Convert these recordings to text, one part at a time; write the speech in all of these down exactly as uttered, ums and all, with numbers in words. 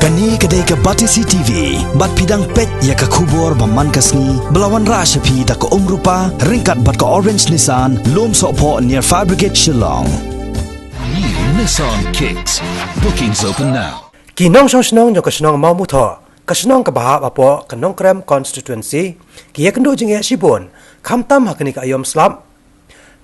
Kane ka dei ka Batesi T V, bad phi dang peit ïa ka khubor ba man ka sngi, ba la wanrah sha phi da ka Umrupa, ryngkat bad ka Orange Nissan, Lumsohphoh near Fire Brigade Shillong. New Nissan Kicks. Bookings open now. Ki nongshong shnong jong ka shnong Mawmuthoh, ka shnong kaba hap hapoh ka Nongkrem constituency, ki ïakynduh jingeh shibun, khamtam ha kane ka aïom slap.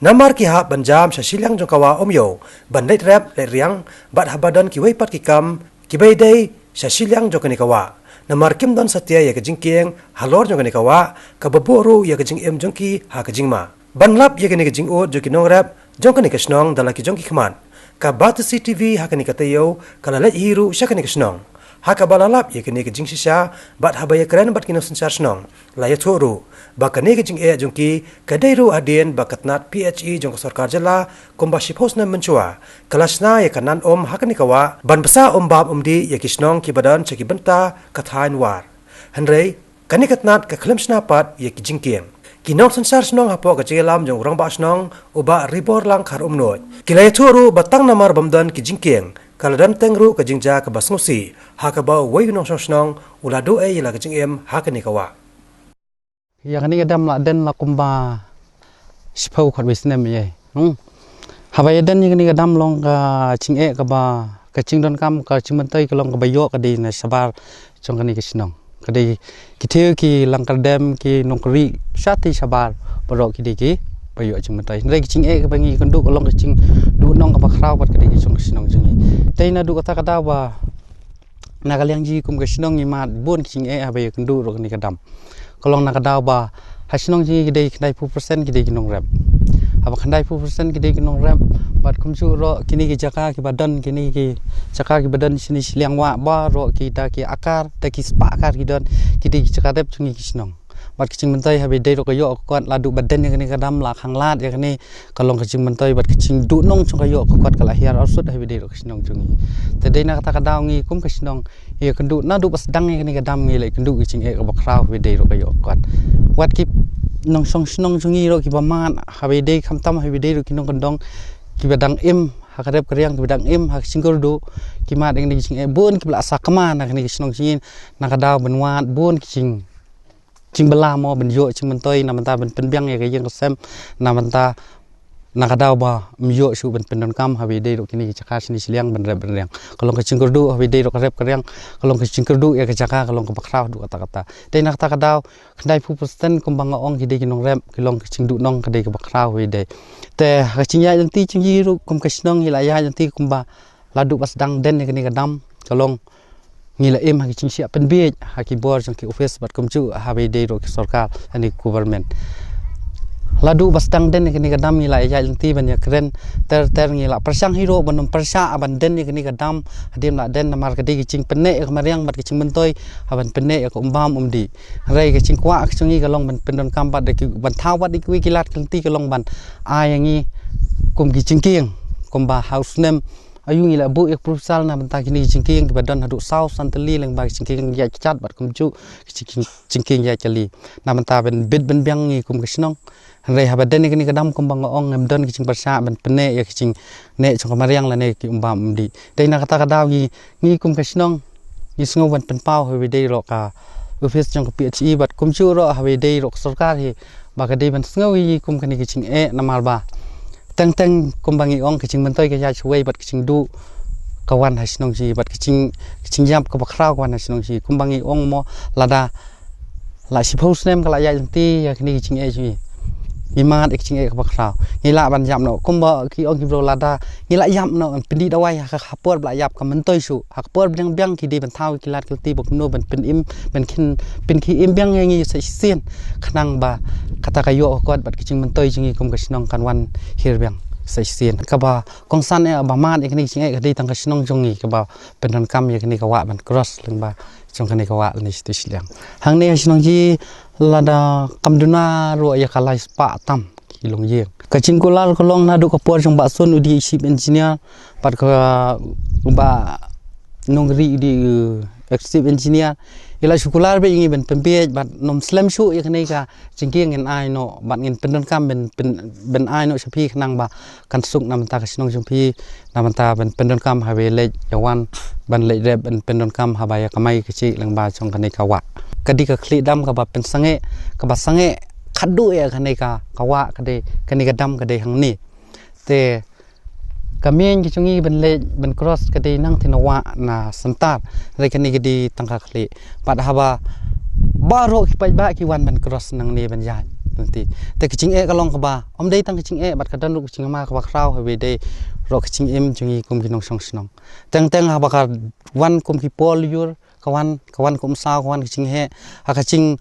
Namar ki hap ban jam sha shiliang jong ka wah Umïew, ban leit rep leit riang, bad haba don kiwei pat ki kam kiba ïadei sha shiliang jong kane ka wah. Namar kim don satia ïa ka jingkieng halor jong kane ka wah, kaba buh ruh ïa ka jingim jong ki ha ka jingma. Ban lap ïa kane ka jingud jong ki nongrep jong kane ka shnong da la ki jong ki khmat, ka Batesi T V ha kane ka taïew ka la leit hi ruh sha kane ka shnong. Ha kaba la lap ïa kane ka jingshisha, bad haba ïakren bad ki nongsynshar shnong, la ïathuh ruh ba kane ka jingeh jong ki ka dei ruh hadien ba ka tnat P H E jong ka sorkar jylla kumba shiphew snem mynshuwa, ka la shna ïa ka nan um ha kane ka wah, ban bsa um bam um dih ïa ki shnong kiba don sha ki bynta ka thaiñ War. Hynrei kane ka tnat ka khlem shna pat ïa ki jingkieng. Ki nongsynshar shnong hapoh ka jingïalam jong u Rangbah Shnong, u Bah Riborlang Kharumnuid, ki la ïathuh ruh ba tang namar bym don ki jingkieng, ka la don teng ruh ka jingjia kaba sngewsih, ha kaba uwei u nongshong shnong u la duh ei ïa la ka jingim ha kane ka wah. Ïa kane ka dam la don la kumba shiphew khatwei snem ïa. Hmm. Haba ïa don ïa kane ka dam long ka jingeh kaba, ka jingdonkam, ka jingmyntoi ka long kaba ïoh ka dei na shabar jong kane ka shnong. Ka dei ki thiew, ki langkyrdem, ki nongkri, shatei shabar baroh ki dei kiba ïoh jingmyntoi. Hynrei ka jingeh kaba ngi kynduh ka long ka jingduhnong kaba khraw bad ka dei ka jong ka shnong jong ngi. Te naduh kata ka daw ba na ka liang jong ngi kum ka shnong ngi mad bun ki jingeh haba ïakynduh ruh kane ka dam. Ka long na ka daw ba ha shnong jong ngi ki dei khyndaiphew percent ki dei ki nongrep. Haba khyndaiphew percent ki dei ki nongrep, bad kumjuh ruh kine ki jaka kiba don, kine ki jaka kiba don shane shiliang wah baroh ki da ki akar, da ki spah akar ki don, ki dei ki jaka rep jong ngi ki shnong. Bad ka jingmyntoi haba ïadei ruh ka ïoh ka kot, la duh ba don ïa kane ka dam la khang lad ïa kane, ka long ka jingmyntoi bad ka jingduhnong jong ka ïoh ka kot ka la hiar arsut haba ïadei ruh ka shnong jong ngi. Te dei na kata ka daw ngi kum ka shnong ïakynduh, naduh ba sdang ïa kane ka dam ngi la ïakynduh ka jingeh kaba khraw haba ïadei ruh ka ïoh ka kot. Wat ki nongshong shnong jong ngi ruh kiba mad haba ïadei, khamtam haba ïadei ruh ki nongkyndong kiba dang im ha ka rep ka riang, kiba dang im ha ka jingkyrduh, ki mad ïa kane ka jingeh, bun kiba la sakma na kane ka shnong jong ngi, na ka daw ban wad bun ki jing jingbylla mo ban ïoh jingmyntoi, na bynta ban pynbiang ïa ka ïing ka sem, na bynta na ka daw ba ym ïoh shuh ban pyndonkam haba ïadei ruh kine ki jaka shane shiliang ban rep ban riang. Ka long ka jingkyrduh haba ïadei ruh ka rep ka riang, ka long ka jingkyrduh ïa ka jaka, ka long kaba khraw haduh katta katta. Te na kata ka daw khyndaiphew percent kumba nga ong ki dei ki nongrep, ka long ka jingduhnong ka dei kaba khraw haba ïadei. Te ha ka jingïaid lynti jong ngi ruh kum ka shnong ngi la ïaid lynti kumba la duh ba sdang don ïa kane ka dam, ka long ngi la im ha ki jingshah pynbiej ha ki bor jong ki office bad kumjuh haba ïadei ruh ki sorkar, lane government. La duh ba sdang don ïa kane ka dam ngi la ïaid lynti ban ïakren ter ter, ngi la pyrshang hi ruh ban ym pyrshah ban don ïa kane ka dam hadien la don, namar ka dei ka jingpynneh ïa ka mariang bad ka jingmyntoi ha ban pynneh ïa ka um bam um dih. Hynrei ka jingkwah ka jong ngi ka long ban pyndonkam bad da ki, ban thaw bad da kiwei ki lad ki lynti, ka long ban ai ïa ngi kum ki jingkieng, kumba ha u snem aïu ngi la buh ïa ka proposal na bynta kine ki jingkieng kiba don haduh saw san tylli, lyngba ki jingkieng ïaid kjat bad kumjuh ki jingkieng, jingkieng ïaid kali, na bynta ban bit ban biang ngi kum ka shnong. Hynrei haba don ïa kane ka dam kumba nga ong, ngim don ka jingpyrshah ban pynneh ïa ka jingneh jong ka mariang lane ki um bam um dih. Dei na kata ka daw ngi, ngi kum ka shnong ngi sngew ban pynpaw haba ïadei ruh ka office jong ka P H E bad kumjuh ruh haba ïadei ruh ka sorkar hi, ba ka dei ban sngew ïa ngi kum kane ka jingeh, namar ba teng teng kumba ngi ong ka jingmyntoi ka ïaid shawei bad ka jingduh ka wan ha shnong jong ngi, bad ka jing, ka jingïap kaba khraw ka wan ha shnong jong ngi. Kumba ngi ong mo, lada la shiphew snem ka la ïaid lynti ïa kine ki jingeh jong ngi, ngi mad ïa ka jingeh kaba khraw, ngi lah ban ïap noh. Kumba ki ong ki briew, lada ngi la ïap noh, pyndih dawai ha ka, ha por ba la ïap ka myntoi shuh, ha ka por ba dang biang ki dei ban thaw ki lad ki lynti ba kumno ban pynim, ban khin, pynkhie im biang ïa ngi sa shisien, khnang ba kata ka ïoh ka kot bad ka jingmyntoi jong ngi kum ka shnong kan wan hiar biang sa shisien. Kaba kongsan eh ba mad ïa kine ki jingeh ka dei tang ka shnong jong ngi kaba pyndonkam ïa kane ka wah ban cross lyngba jong kane ka wah lane shatei shiliang. Hangne ha shnong jong ngi lada kam duna ruh ïa ka lai spah tam ki longïing. Ka jingkular ka long naduh ka por jong Bah Sun u dei chief engineer, bad ka Bah nongri di, eh, executive engineer. I la shu kular bad ngi ban pynbiej bad nym slem shuh ïa kane ka jingkieng ngin ai noh bad ngin pyndonkam ban, ban, ban ai noh sha phi khnang ba kan suk na bynta ka shnong jong phi, na bynta ban pyndonkam haba leit ïa wan, ban leit rep ban pyndonkam haba ïa kamai kajih lyngba jong kane ka wah. Ka dei ka khlieh dam kaba pynsangeh, kaba sangeh khadduh ïa kane ka, ka wah ka dei, kane ka dam ka dei hangne. Te ka miej ka jong ngi ban leit ban cross ka dei nangtei na wah na Sengtar. Re kane ka dei tang ka khlieh. Bad haba baroh ki paidbah ki wan ban cross nangne ban ïaid lynti. Te ka jingeh ka long kaba ym dei tang ka jingeh bad ka don ruh ka jingma kaba khraw haba dei ruh ka jingim jong ngi kum ki nongshong shnong. Teng teng haba ka wan kum ki por lyiur, ka wan, ka wan kum saw, ka wan ka jingheh, ha ka jing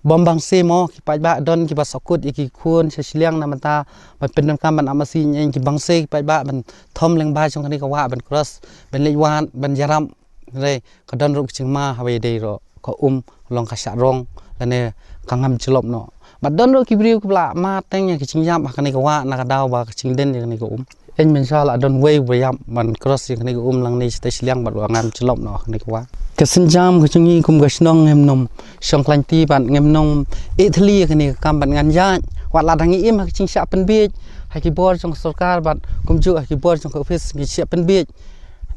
bym bang se mo, ki paidbah don kiba sokut ïa ki khun sha shiliang na bynta ban pyndonkam ban ap masi, ïa ki bang se ki paidbah ban thom lyngba jong kane ka wah ban cross, ban leit wan, ban ïarap. Re ka don ruh ka jingma haba dei ruh ka um long ka shah rong lane ka ngam jyllop noh. Bad don ruh ki briew kiba la mad teng ïa ka jingïap ha kane ka wah na ka daw ba ka jingdon ïa kane ka um. Ïa mynshuwa la don wei ba ïap ban cross ïa kane ka um lang ne shatei shiliang bad ba ngam jyllop noh kane ka wah. Ka sienjam ka jong ngi kum ka shnong ngim nym shong khlaiñ ti bad ngim nym ïeh thylli ïa kane ka kam bad ngan ïaid. Wat la dang ngi im ha ka jingshah pynbiej ha ki bor jong ka sorkar bad kumjuh ha ki bor jong ka office ngi shah pynbiej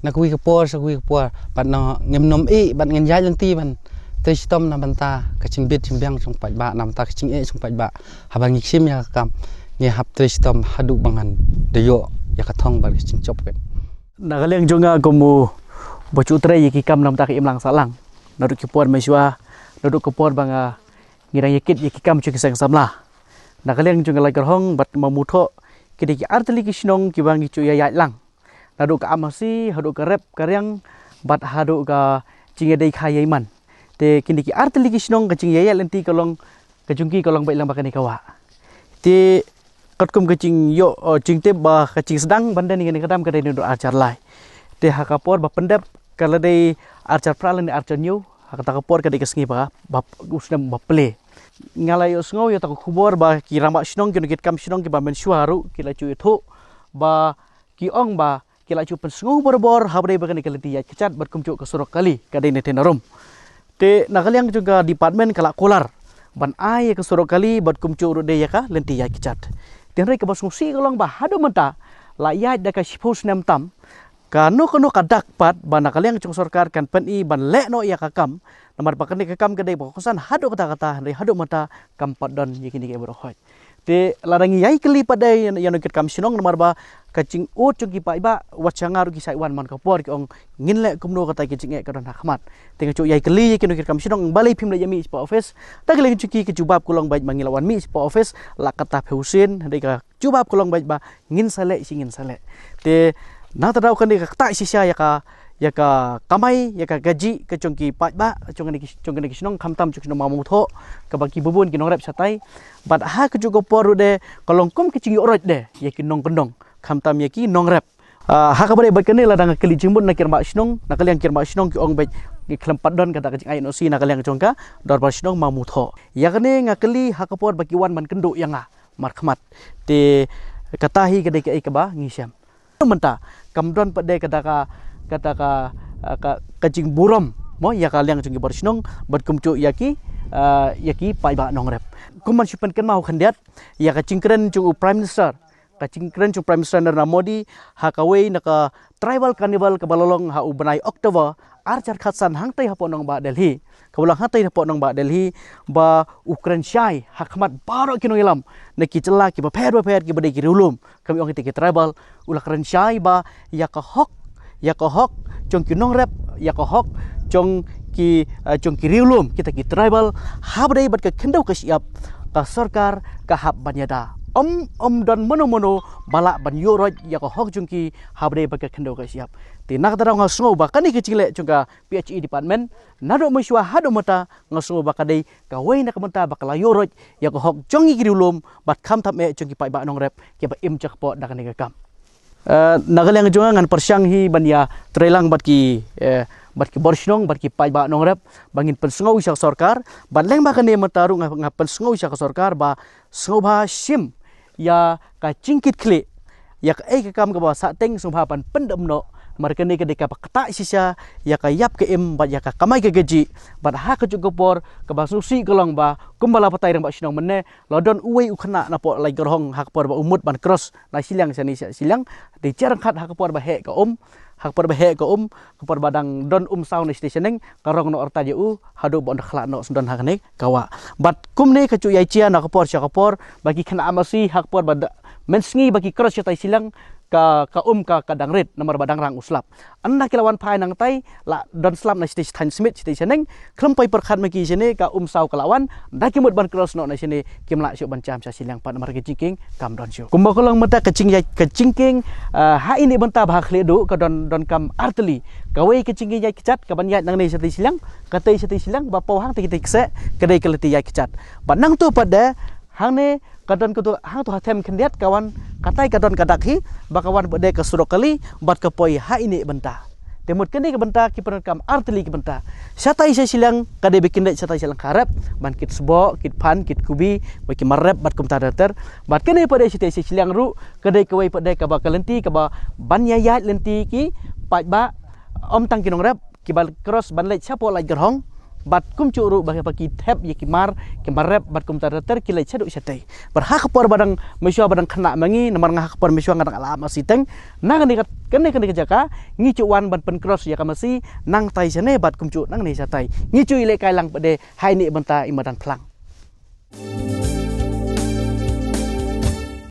na kawei ka por sha kawei ka por bad na ngim nym ïeh bad ngan ïaid lynti ban trei shitom na bynta ka jingbit jingbiang jong paidbah, na bynta ka jingeh jong paidbah. Haba ngi shim ïa ka kam ngi hap trei shitom haduh ba ngan da ïoh ïa ka thong bad ka jingjop. Na ka liang jong nga kum u ba shu trei ïa ki kam na bynta ka imlang sahlang, naduh ki por mynshuwa, naduh ka por ba nga ngi dang ïa kit ïa ki kam jong ki seng samla. Na ka liang jong ka Laitkyrhong bad Mawmuthoh, ki dei ki artylli ki shnong kiba ngi shu ïa ïaid lang. Naduh ka ap masi haduh ka rep ka riang bad haduh ka jingïadei kha ïa i man. Te kine ki artylli ki shnong ka jingïaid lynti ka long, ka jong ki ka long beit lang ba kane ka wah. Te katkum ka jingïoh, eh, jingtip ba ka jingsdang ban don ïa kane ka dam ka dei naduh arhajar lai. Te ha ka por ba pyndep ka la dei arhajar phra lane arhajar hynñiew, ha kata ka por ka dei ka sngi ba, ba u snem ba plie. Nga la ïohsngew ïa kata ka khubor ba ki rangbah shnong, ki nongkitkam shnong kiba mynshuwa ruh ki la shu ïathuh ba ki ong ba ki la shu pynsngew barabor haba dei ba kane ka lynti ïaid kjat bad kumjuh ka surok kali ka dei na tei na rum. Te na ka liang jong ka department ka la kular ban ai ïa ka surok kali bad kumjuh ruh dei ïa ka lynti ïaid kjat. Te hynrei kaba sngewsih ka long ba haduh mynta la ïaid da ka shiphew snem tam, kano kano ka dak pat ba na ka liang jong sorkar kan pyni ban leh noh ïa ka kam. Namar ba kane ka kam ka dei ba kongsan haduh katta katta, hynrei haduh mynta kam pat don ïa kine kiba hoi. Te lada ngi ïai kylli pat de ïa, ïa nongkitkam shnong, namar ba ka jingud jong ki paidbah wat sha nga ruh ki sa wan man ka por ki ong ngin leh kumno, kata ki jingeh ka don ha khmat. Te nga shu ïai kylli ïa ki nongkitkam shnong, balei phim leit ïa mih shapoh office? Ta ka liang jong ki ka jubab ka long beit ba ngi la wan mih shapoh office la katta phew sien, hynrei ka jubab ka long beit ba ngin sa leh shi ngin sa leh. Te nangta daw kane ka ktah shisha ïa ka, ïa ka kamai, ïa ka kajih ka jong ki paidbah jong kane ki, jong kane ki shnong, khamtam jong ki shnong Mawmuthoh kaba ki bun ki nongrep shatai. Bad ha kajuh ka por ruh de ka long kum ka jingïoh roit de ïa ki nongkyndong, khamtam ïa ki nongrep. Ah, ha kaba ïadei bad kane lada nga kylli jingmut na ki rangbah shnong, na ka liang ki rangbah shnong ki ong beit ngi khlem pat don kata ka jingai N O C na ka liang jong ka dorbar shnong Mawmuthoh. Ïa kane nga kylli ha ka por ba ki wan ban kynduh ïa nga markhmat. Te kata hi ka dei kaei kaba ngi shem. Mynta kam don pat de kata ka, kata ka, ah, ka, ka jingburom mo ïa ka liang jong ki bor shnong bad kumjuh ïa ki, ah, ïa ki paidbah nongrep. Kum ban shu pynkynmaw khyndiat ïa ka jingkren jong u Prime Minister, ka jingkren jong Prime Minister Narendra Modi ha kawei na ka Tribal Carnival kaba la long ha u bnai October arhajar khatsan hangtei hapoh nongbah Delhi. Kaba long hangtei hapoh nongbah Delhi, ba u kren shai ha khmat baroh ki nongïalam na ki jylla kiba pher ba pher kiba dei ki riewlum. Kam ïong kita ki tribal, u la kren shai ba ïa ka hok, ïa ka hok jong ki nongrep, ïa ka hok jong ki, eh, jong ki riewlum, kita ki tribal, haba dei bad ka khyndew ka shyiap ka sorkar ka hap ban ïada. Ym, ym don mano mano ba lah ban ïuh roit ïa ka hok jong ki haba dei bad ka khyndew ka shyiap. Te na kata daw nga sngew ba kane ka jingleh jong ka P H E department naduh mynshuwa haduh mynta, nga sngew ba ka dei kawei na ka bynta ba ka la ïuh roit ïa ka hok jong ngi ki riewlum bad khamtam eh jong ki paidbah nongrep kiba im jakpoh da kane ka kam. Eh, na ka liang jong nga ngan pyrshang hi ban ïa trei lang bad ki, eh, bad ki bor shnong, bad ki paidbah nongrep, ba ngin pynsngew sha ka sorkar, bad lyngba kane mynta ruh nga, nga pynsngew sha ka sorkar ba sngewbha shim ïa ka jingkitkhlieh, ïa kaei ka kam kaba sahteng sngewbha ban pyndem noh Namar kane ka dei kaba ktah shisha ïa ka ïap ka im bad ïa ka kamai ka kajih. Bad ha kajuh ka por kaba sngewsih ka long ba kumba la batai rangbah shnong mynne, la don uwei u khynnah napoh Laitkyrhong ha ka por ba u mut ban cross na shiliang shane sha shiliang, dei jia ryngkat ha ka por ba heh ka um, ha ka por ba heh ka um, ka por ba dang don um saw na shatei shaneng, ka rong noh artat ïa u haduh ba un da khlad noh sngewdon ha kane ka wah. Bad kumne kajuh ïai jia na ka por sha ka por, ba ki khynnah masi ha ka por ba da, mynsngi ba ki cross shatai shiliang, ka, ka um ka, ka dang rit namar ba dang rang u slap. Ynda ki la wan phai nangtai, la don slap na shatei shathaiñ smit shatei shaneng, khlem poi pyrkhat ma ki shane ka um saw ka la wan, da ki mut ban cross noh na shane kim lah shuh ban jam sha shiliang pat namar ka jingkieng kam don shuh. Kumba ka long mynta ka jingïaid ka jingkieng, ah, ha ine i bynta ba ha khlieh duh ka don, donkam artylli. Kawei ka jingkieng ïaid kjat kaban ïaid nangne shatei shiliang, katei shatei shiliang, ba paw hangta kitei kseh, ka dei ka lynti ïaid kjat. Bad nangta pat de, hangne ka don katu hangtu ha them khyndiat ka wan, katai ka don ka dak hi, ba ka wan pat de ka surok kali, bad ka poi ha ine i bynta. Te mut kane ka bynta ki pyndonkam artylli ki bynta. Shatai sha shiliang ka dei ba kin leit shatai sha lyngkha rep, ban kit sboh, kit phan, kit kubi, ba ki mar rep bad kumta ter ter. Bad kane pat de shatai sha shiliang ruh ka dei kawei pat de kaba ka lynti kaba ban ïaid lynti ki paidbah, ym tang ki nongrep, kiba cross ban leit shapoh Laitkyrhong, bad kumjuh ruh ba, ba ki thep ïa ki mar, ki mar rep bad kumta ter ter ki leit shaduh shatei. Bad ha ka por ba dang mynshuwa ba dang khynnah ma ngi, namar nga ha ka por mynshuwa nga dang la ap masi teng. Na kane ka, kane, kane ka jaka ngi ju wan ban pyncross ïa ka masi nangtai shane bad kumjuh nangne shatai. Ngi ju ïalehkai lang pat de ha ine i bynta i madan phlang.